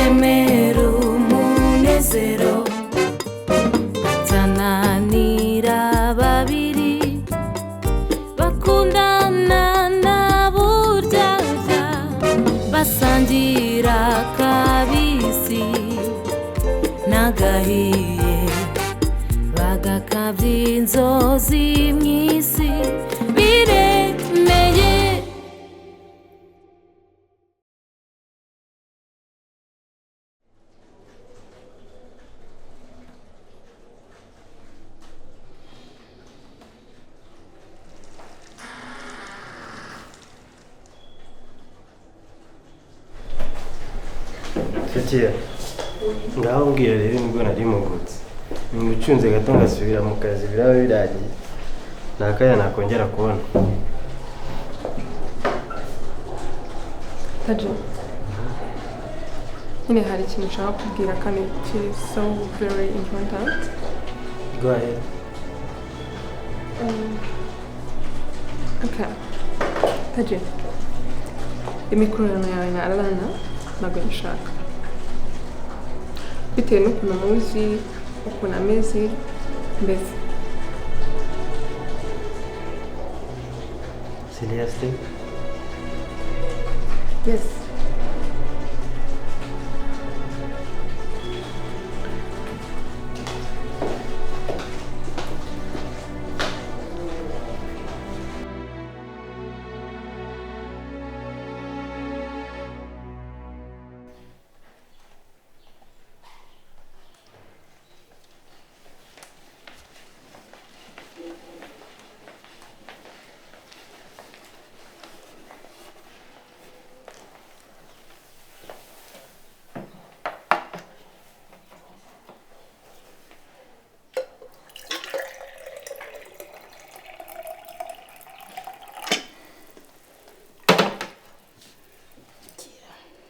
Biremera umunezero Tananira babiri bakundana na buryarya, basangira kabisi n'agahiye, bagakabya inzozi mu isi biremeye. Ketia, ngaho mbwira rero, nibwo nari mugutse ngucunze gato ngasubira mu kazi, biraba biragiye, nta kanya nakongera kubona. Taji, nyine hari ikintu nshaka kubwira kandi kiri so very important. Go ahead. Okay. Taji, imikururano yawe na Alana ntabwo nyishaka. Bitewe n'ukuntu muzi, ukuntu ameze, mbese. Seriously? Yes.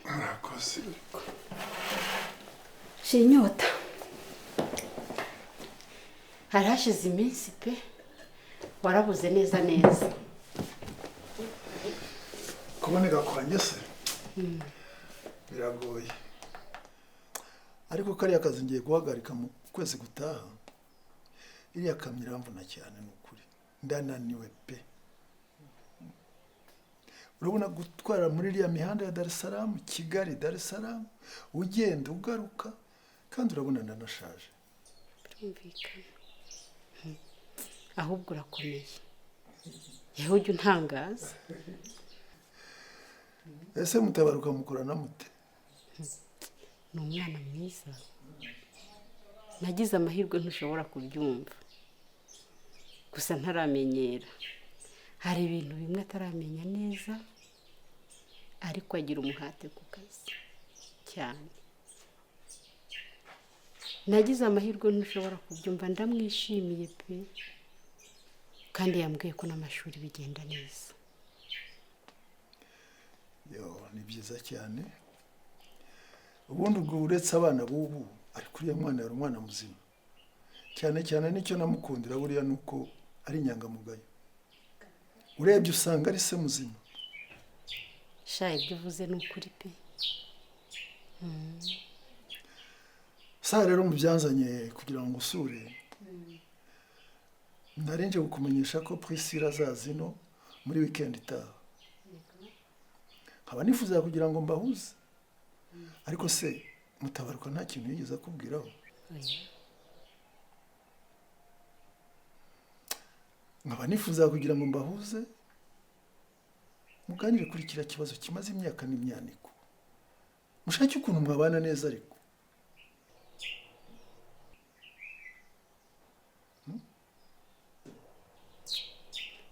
Murakoze. Shira inyota. Hari hashize iminsi pe, warabuze neza neza. Kuboneka kwanjye se biragoye, ariko kariya kazi ngiye guhagarika mu kwezi gutaha. Iriya kamyo iramvuna cyane, ni ukuri ndananiwe pe. Urabona gutwara muri iriya mihanda ya Dar es Salaam, Kigali, Dar es Salaam, ugenda ugaruka, kandi urabona ndanashaje. Birumvikana. Ahubwo urakomeye, yewe ujya untangaza. Ese Mutabaruka mukorana mute? Ni umwana mwiza, nagize amahirwe ntushobora kubyumva. Gusa ntaramenyera, hari ibintu bimwe ataramenya neza, ariko agira umuhate ku kazi cyane. Nagize amahirwe ntushobora kubyumva, ndamwishimiye pe, kandi yambwiye ko n'amashuri bigenda neza. Yo, ni byiza cyane. Ubundi ubwo uretse abana b'ubu, ariko uriya mwana yari umwana muzima cyane cyane. Nicyo namukundira buriya ni uko ari inyangamugayo. Urebye usanga ari se muzima. Sha, ibyo uvuze ni ukuri pe. Sa rero, mu byanzanye kugira ngo usure, nari nje kukumenyesha ko Priscilla azaza ino muri weekend itaha, nkaba nifuza kugira ngo mbahuze. Ariko se Mutabaruka nta kintu yigeze akubwiraho? Oya. Nkaba nifuza kugira ngo mbahuze, muganire kuri kiriya kibazo kimaze imyaka n'imyaniko, mushake ukuntu mwabana neza. Ariko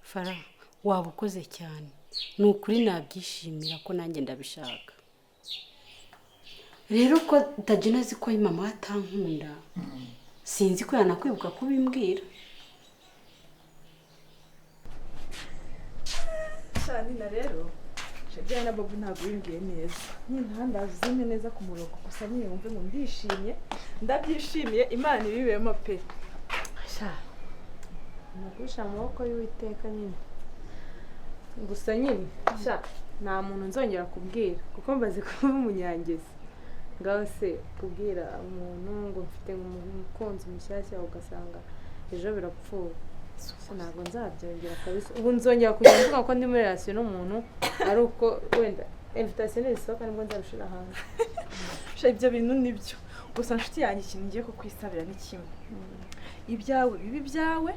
Fara, waba ukoze cyane, ni ukuri nabyishimira ko nanjye ndabishaka. Rero ko Tagina azi ko mama atankunda, sinzi ko yanakwibuka kubimbwira. Nina, rero Shadia na Bobo ntabwo wimbwiye neza nyine, ntandazi uzimpe neza ku murongo. Gusa nyine wumve ngo ndishimye, ndabyishimiye, Imana ibibemo pe. Sha, ni ukubishyira mu maboko y'Uwiteka nyine. Gusa nyine sha, nta muntu nzongera kubwira kuko mbaze kuba umunyangezi. Ngaho se kubwira umuntu ngo mfite umukunzi mushyashya ugasanga ejo birapfuye. Ntabwo nzabyongera kabisa. Ubu nzongera kujya mvuga ko ndi muri relation n'umuntu ari uko wenda invitation nisohoka nibwo nzabishira hanze. Sha ibyo bintu nibyo. Gusa nshuti yanjye ikintu ngiye kukwisabira ni kimwe. Ibyawe bibi ibyawe,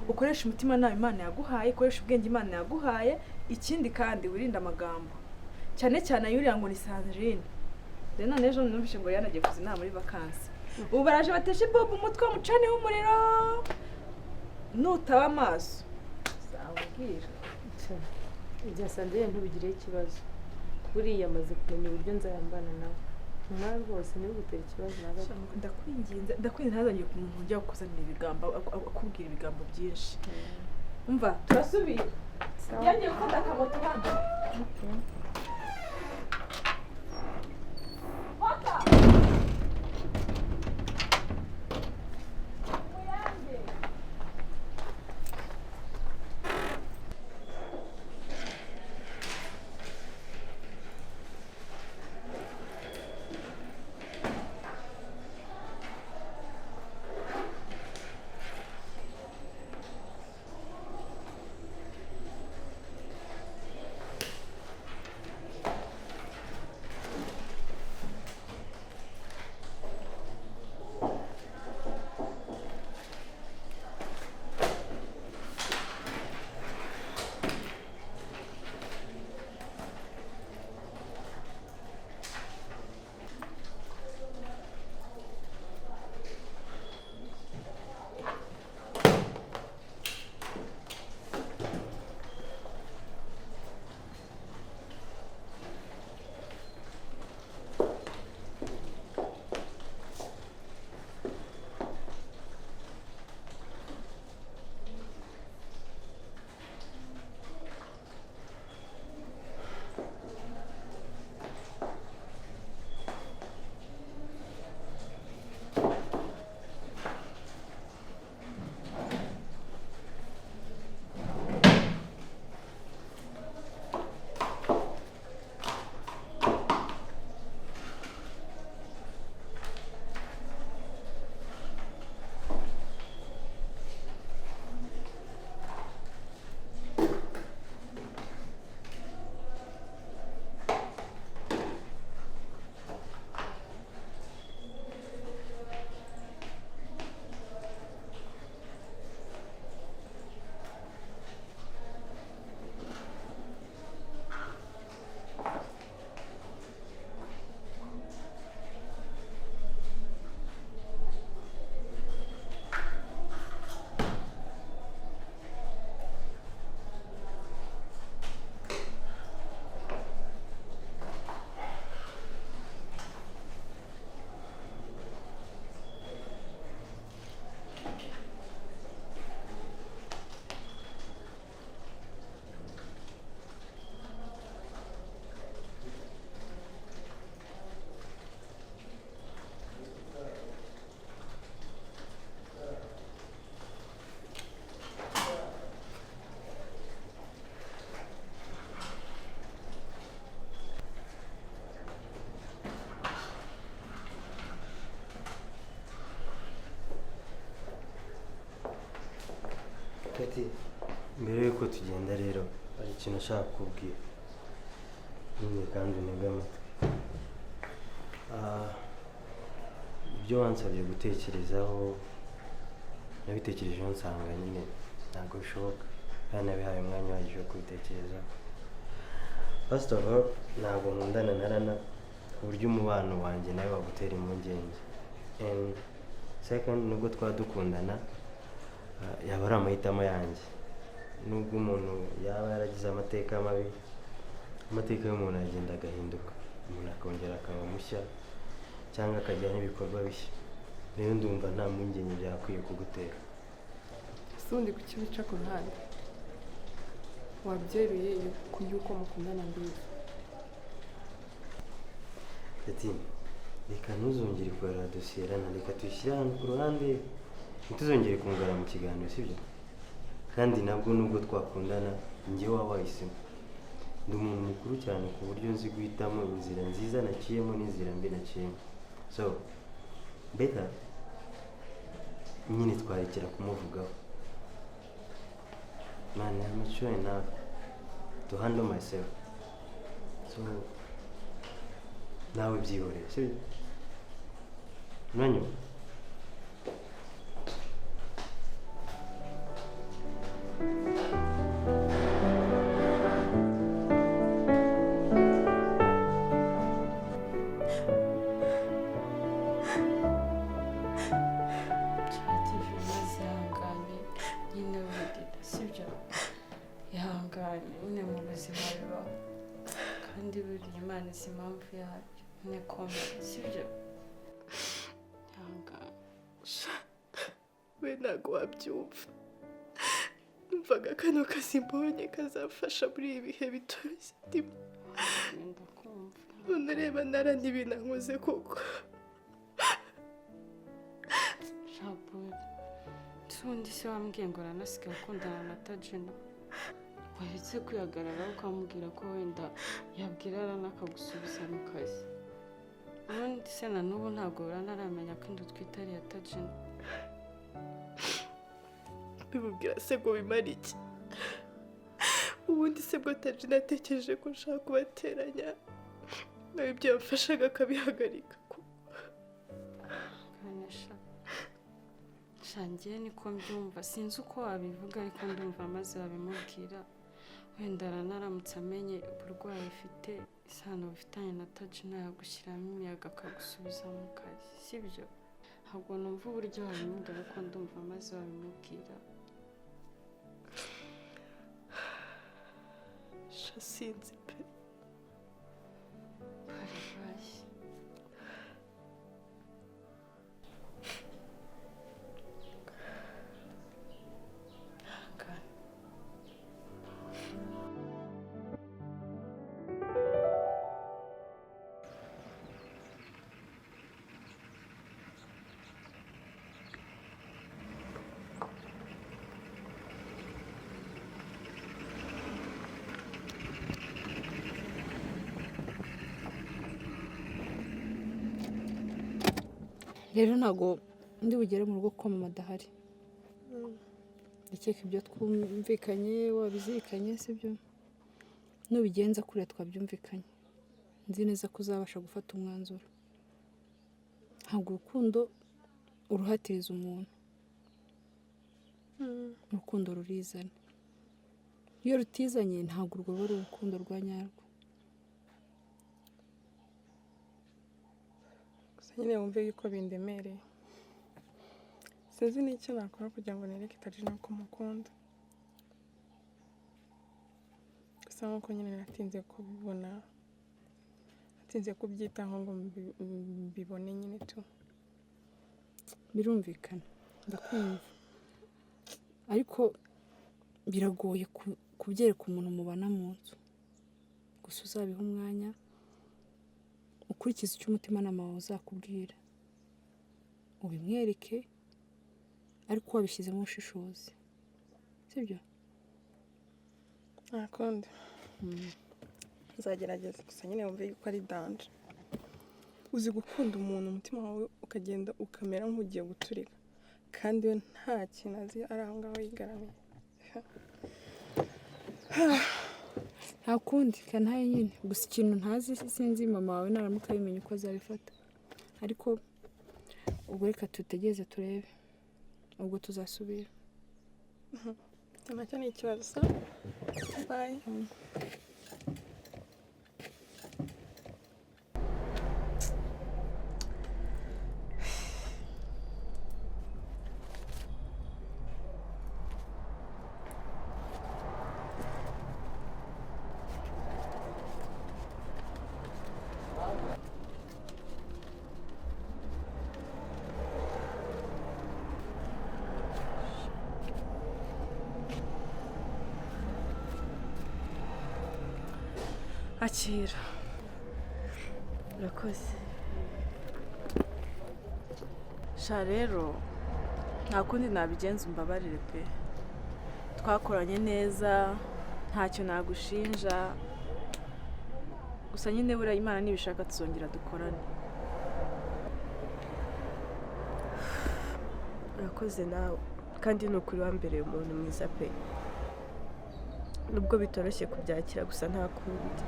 ukoresha umutima nawe Imana yaguhaye, ukoresha ubwenge Imana yaguhaye, ikindi kandi wirinde amagambo. Cyane cyane ayuriya ngo ni Sandrine. Rero none ejo numvise ngo yanagiye kuza inama muri vacances. Ubu baraje bateshe Bob umutwe bamucaneho umuriro. Nutaba amaso uzamubwira. Ibya Sandrine ntubigireho ikibazo. Buriya amaze kumenya uburyo nzayambana nawe. Nawe rwose ntibigutere ikibazo na gato. Ndakwinginze, ndakwinginze ntazongere umuntu ujya kukuzanira ibigambo, akubwira ibigambo byinshi. Umva, turasubiye. Yagiye gufata akamoto hano. Kati, mbere yuko tugenda rero hari ikintu nshaka kukubwira nyine kandi untege amatwi. Ibyo wansabye gutekerezaho nabitekerejeho nsanga nyine ntabwo bishoboka kandi nabihaye umwanya uhagije wo kubitekerezaho. First of all, ntabwo nkundana na Rana ku buryo umubano wanjye nawe wagutera impungenge. And second, nubwo twaba dukundana yaba ari amahitamo yanjye. Nubwo umuntu yaba yaragize amateka mabi, amateka y'umuntu aragenda agahinduka, umuntu akongera akaba mushya cyangwa akagira n'ibikorwa bishya. Rero ndumva nta mpungenge byakwiye kugutera. Ese ubundi kuki wica ku ruhande? Wabyeruye yuko mukundana mbizi. Ati reka ntuzongere kurara dosiye Rana, reka tuyishyire ahantu ku ruhande, ntituzongere kungana mu kiganiro, sibyo? Kandi nabwo nubwo twakundana njye waba wahisemo. Ndi umuntu mukuru cyane ku buryo nzi guhitamo inzira nziza naciyemo n'inzira mbi naciyemo. So better nyine twarekera kumuvugaho. Man, I'm mature enough to handle myself. So nawe byihorere, sibyo? Uranyumva? Maze ihangane nyine wigida, sibyo? Ihangane nyine, mu buzima bibaho kandi buriya Imana izi impamvu yabyo. Nyine komera, sibyo? Ihangane. We ntabwo wabyumva. Numvaga kano kazi mbonye kazamfasha muri ibi bihe bitoroshye ndimo. Ndakumva. None reba narandi ibintu ankoze koko. Shaburi, ubundi se wambwiye ngo aranasigaye akundana na Tajina, waretse kwihagararaho ukamubwira ko wenda yabwira Rana akagusubiza mu kazi. Ubundi se na n'ubu ntabwo Rana aramenya ko inda utwite ari iya Tajina. Bimubwira se ngo bimare iki? Ubundi se bwo Tajina atekereje ko nshaka kubateranya, nawe ibyo yamfashaga akabihagarika. Kanesha, shangiye niko mbyumva, sinzi uko wabivuga ariko ndumva maze wabimubwira. Wenda Rana aramutse amenye uburwayi ufite, isano bufitanye na Tajina, yagushyiramo imiyaga akagusubiza mu kazi, sibyo? Ntabwo numva uburyo wabimubwira ariko ndumva maze wabimubwira. Sha sinzi pe. Bari. Ihangane. Rero ntabwo ndi bugere mu rugo kuko mama adahari. Ndakeka ibyo twumvikanye wabizirikanye, sibyo? Nubigenza kuriya twabyumvikanye, nzi neza ko uzabasha gufata umwanzuro. Ntabwo urukundo uruhatiriza umuntu, urukundo rurizana. Iyo rutizanye ntabwo urwo ruba ari urukundo rwa nyarwo. Gusa nyine wumve yuko bindemereye. Sinzi n'icyo nakora kugira ngo nereke Tajina ko mukunda. Gusa nk'uko nyine natinze kubibona, natinze kubyitaho ngo mbibone nyine tu. Birumvikana, ndakumva, ariko biragoye kubyereka umuntu mubana mu nzu. Gusa uzabiha umwanya, ukurikize icyo umutimanama wawe uzakubwira, ubimwereke ariko wabishyizemo ubushishozi, sibyo? Nta kundi nzagerageza. Gusa nyine wumve yuko ari danje. Uzi gukunda umuntu umutima wawe ukagenda ukamera nk'ugiye guturika, kandi we nta kintu azi, ari aho ngaho yigaramiye. Nta kundi kantaye nyine. Gusa ikintu ntazi, sinzi mama wawe naramuka abimenya uko azabifata, ariko ubwo reka tutegereze turebe, ubwo tuzasubira. Nacyo ni ikibazo. Sa bayi. Akira. Urakoze. Sha rero nta kundi nabigenza, umbabarire pe. Twakoranye neza, ntacyo nagushinja. Gusa nyine buriya Imana nibishaka tuzongera dukorane. Urakoze nawe, kandi ni ukuri wambereye umuntu mwiza pe. Nubwo bitoroshye kubyakira, gusa nta kundi.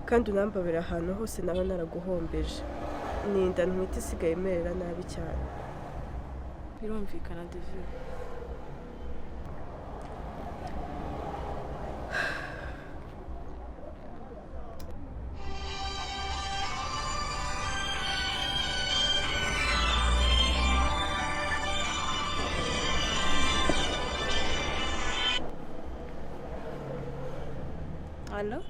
Kandi unambabera ahantu hose naba naraguhombeje. Ni inda ntwite isigaye imerera nabi cyane. Birumvikana Divine. Allo?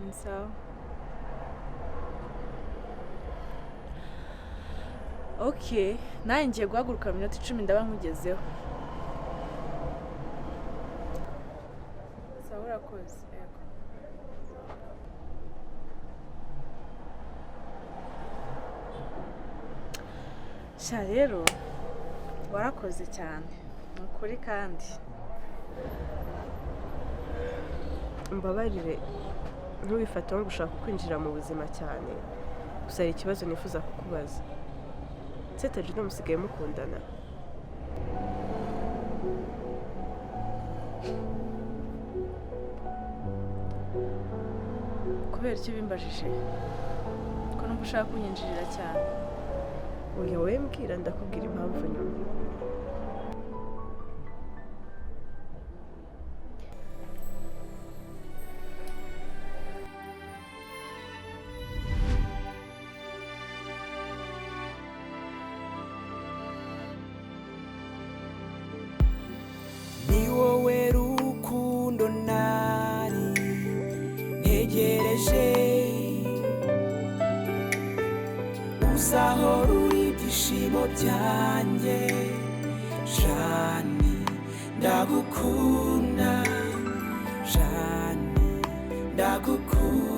Ni sawa. Okay, nanjye ngiye guhaguruka mu minota 10 ndaba nkugezeho. Sawa, urakoze. Yego. Sha rero warakoze cyane. Ni ukuri kandi. Mbabarire, ntubifate nko gushaka kwinjira mu buzima cyane. Gusa hari ikibazo nifuza kukubaza. Ese Tajino musigaye mukundana? Kubera icyo ubimbajije? Ko numva ushaka kunyinjirira cyane. Oya, wowe mbwira, ndakubwira impamvu nyuma. Ni wowe rukundo nari ntegereje, uzahora uri ibyishimo byanjye. Jani ndagukunda, Jani ndagukunda.